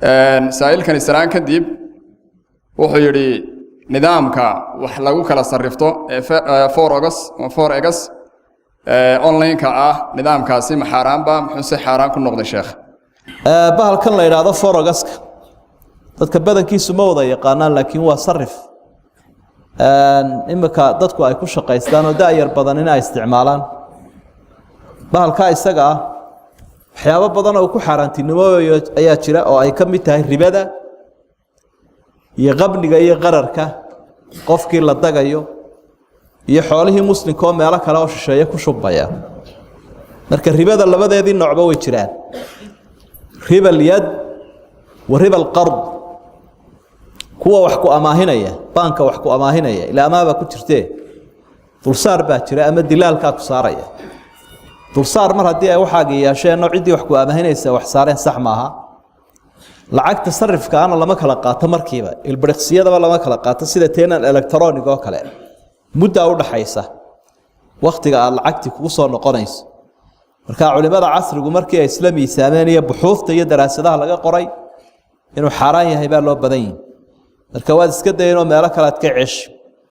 Saa'ilkani salaan kadib wuxuu yidhi: nidaamka wax lagu kala sarrifto ee forex ama forex online-ka ah, nidaamkaasi ma xaaraanba? Muxuuse xaaraan ku noqday, sheekh? Bahalkan la yidhaahdo forex-ka dadka badankiisu ma wada yaqaanaan, laakiin waa sarif imika dadku ay ku shaqaystaan oo da-yar badan in ay isticmaalaan. Bahalkaa isaga ah waxyaabo badan oo ku xaaraantinimoobayo ayaa jira, oo ay ka mid tahay ribada iyo qabniga iyo qararka qofkii la dagayo iyo xoolihii muslimka oo meelo kale oo shisheeye ku shubmaya. Marka ribada labadeedii noocba way jiraan: riba alyad wa riba alqard. Kuwa wax ku amaahinaya, baanka wax ku amaahinaya, ilaa amaah baa ku jirtee, dulsaar baa jira ama dilaalkaa ku saaraya dulsaar. Mar haddii ay waxaagi yeesheenoo ciddii wax ku amaahinaysa wax saareen, sax maaha. Lacagta sarifkaana lama kala qaato markiiba, ilbiriqsiyadaba lama kala qaato, sida teenan electronic oo kale. Muddaa udhaxaysa waktiga aad lacagtii kugu soo noqonayso. Marka culimada casrigu markii ay isla miisaameen iyo buxuufta iyo daraasadaha laga qoray, inuu xaaraan yahay baa loo badan yihi. Marka waad iska dayanoo meelo kale aad ka ceshi.